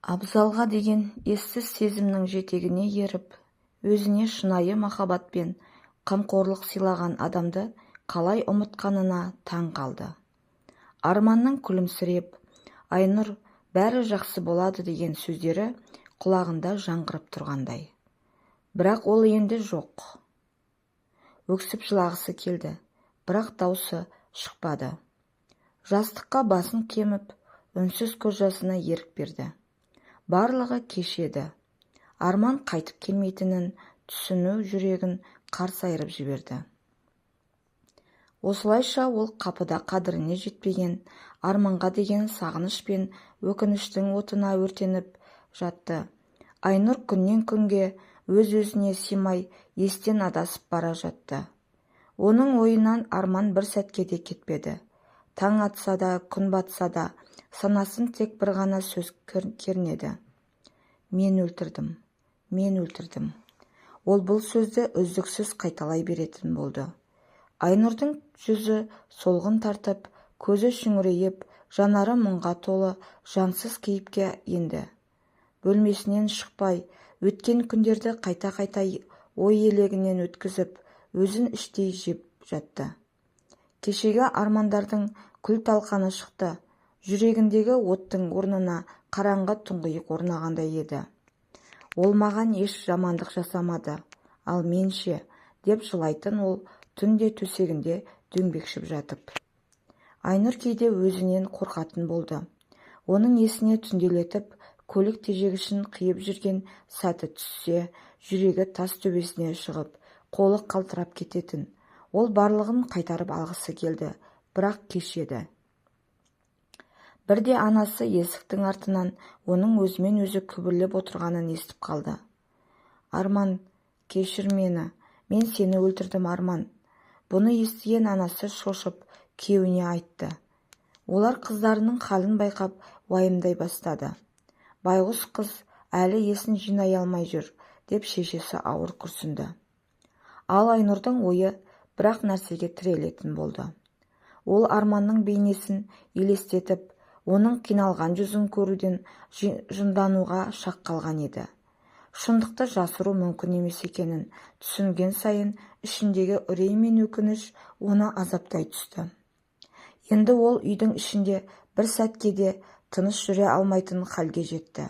Абзалға деген ессіз сезімнің жетегіне еріп, өзіне шынайы махаббат пен қамқорлық сыйлаған адамды қалай ұмытқанына таң қалды. Арманның күлімсіреп, "Айнұр, бәрі жақсы болады" деген сөздері құлағында жаңғырып тұрғандай. Бірақ ол енді жоқ. Өксіп жылағысы келді, бірақ даусы шықпады. Жастыққа басын көміп, үнсіз көз жасына ерік берді. Барлығы кеш еді. Арман қайтып келмейтінін түсіну жүрегін қарс айырып жіберді. Осылайша ол қапыда қадіріне жетпеген Арманға деген сағыныш пен өкініштің отына өртеніп жатты. Айнұр күннен күнге өз-өзіне сыймай, естен адасып бара жатты. Оның ойынан Арман бір сәтке де кетпеді. Таң атса да, күн батса да, санасын тек бір ғана сөз кернеді: "Мен өлтірдім, мен өлтірдім". Ол бұл сөзді үздіксіз қайталай беретін болды. Айнұрдың жүзі солғын тартып, көзі шүңірейіп, жанары мұңға толы жансыз кейіпке енді. Бөлмесінен шықпай, өткен күндерді қайта-қайта ой елегінен өткізіп, өзін іштей жеп жатты. Кешегі армандардың күл-талқаны шықты. Жүрегіндегі оттың орнына қараңғы тұңғиық орнағандай еді. "Ол маған еш жамандық жасамады, ал мен ше?" деп жылайтын ол түнде төсегінде дөңбекшіп жатып. Айнұр кейде өзінен қорқатын болды. Оның есіне түнделетіп көлік тежегішін қиып жүрген сәті түссе, жүрегі тас төбесіне шығып, қолы қалтырап кететін. Ол барлығын қайтарып алғысы келді, бірақ кеш еді. Бірде анасы есіктің артынан оның өзімен өзі күбірлеп отырғанын естіп қалды. "Арман, кешір мені, мен сені өлтірдім, Арман". Бұны естіген анасы шошып, күйеуіне айтты. Олар қыздарының халін байқап, уайымдай бастады. "Байғұс қыз әлі есін жинай алмай жүр", деп шешесі ауыр күрсінді. Ал Айнұрдың ойы бір-ақ нәрсеге тірелетін болды. Ол Арманның бейнесін елестетіп, оның қиналған жүзін көруден жындануға шақ қалған еді. Шындықты жасыру мүмкін емес екенін түсінген сайын ішіндегі үрей мен өкініш оны азаптай түсті. Енді ол үйдің ішінде бір сәтке де тыныш жүре алмайтын халге жетті.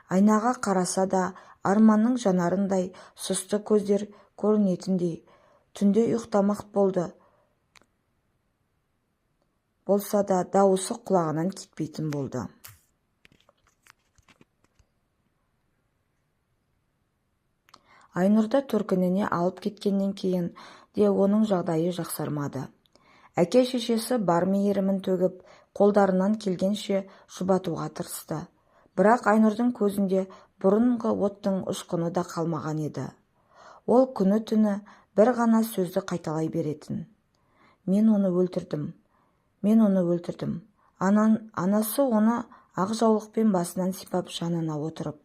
Айнаға қараса да, Арманның жанарындай сұсты көздер көрінетіндей. Түнде ұйықтамақ болса да, дауысы құлағынан кетпейтін болды. Айнұрды төркініне алып кеткеннен кейін де оның жағдайы жақсармады. Әке-шешесі бар мейірімін төгіп, қолдарынан келгенше жұбатуға тырысты. Бірақ Айнұрдың көзінде бұрынғы оттың ұшқыны да қалмаған еді. Ол күні-түні бір ғана сөзді қайталай беретін: "Мен оны өлтірдім, мен оны өлтірдім". Анасы оны ақ жаулықпен басынан сипап, жанына отырып: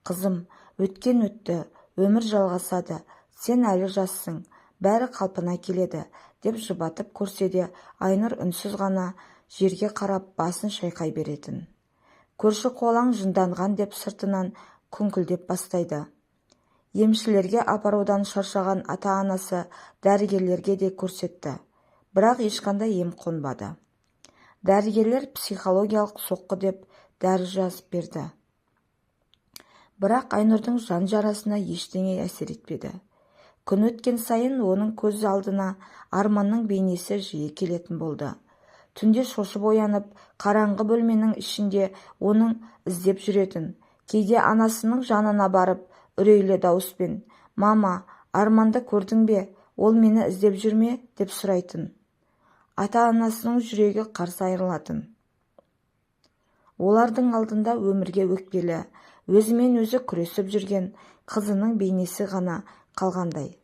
"Қызым, өткен өтті, өмір жалғасады, сен әлі жассың, бәрі қалпына келеді", деп жұбатып көрсе де, Айнұр үнсіз ғана жерге қарап басын шайқай беретін. Көрші-қолаң жынданған деп сыртынан күңкілдеп бастайды. Емшілерге апарудан шаршаған ата-анасы дәрігерлерге де көрсетті, бірақ ешқандай ем қонбады. Дәрігерлер психологиялық соққы деп дәрі жазып берді. Бірақ Айнұрдың жан жарасына ештеңе әсер етпеді. Күн өткен сайын оның көз алдына Арманның бейнесі жиі келетін болды. Түнде шошып оянып, қараңғы бөлменің ішінде оның іздеп жүретін. Кейде анасының жанына барып, үрейлі дауыспен: "Мама, Арманды көрдің бе? Ол мені іздеп жүр ме?" деп сұрайтын. Ата-анасының жүрегі қарс айырылатын. Олардың алдында өмірге өкпелі, өзімен өзі күресіп жүрген қызының бейнесі ғана қалғандай.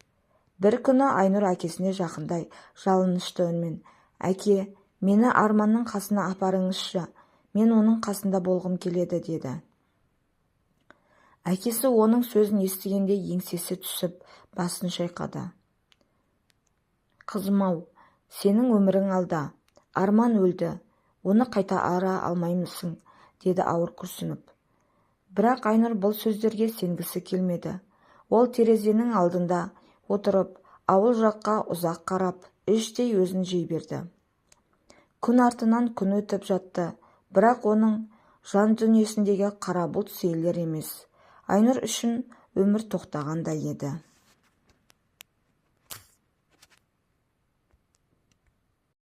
Бір күні Айнұр әкесіне жақындай жалынышты үнмен: "Әке, мені Арманның қасына апарыңызшы, мен оның қасында болғым келеді", деді. Әкесі оның сөзін естігенде еңсесі түсіп, басын шайқады. "Қызым-ау, сенің өмірің алда. Арман өлді, оны қайта ара алмаймысың", деді ауыр күрсініп. Бірақ Айнұр бұл сөздерге сенгісі келмеді. Ол терезенің алдында отырып, ауыл жаққа ұзақ қарап, іштей өзін жей берді. Күн артынан күн өтіп жатты, бірақ оның жан дүниесіндегі қара бұлт сейілер емес. Айнұр үшін өмір тоқтағандай еді.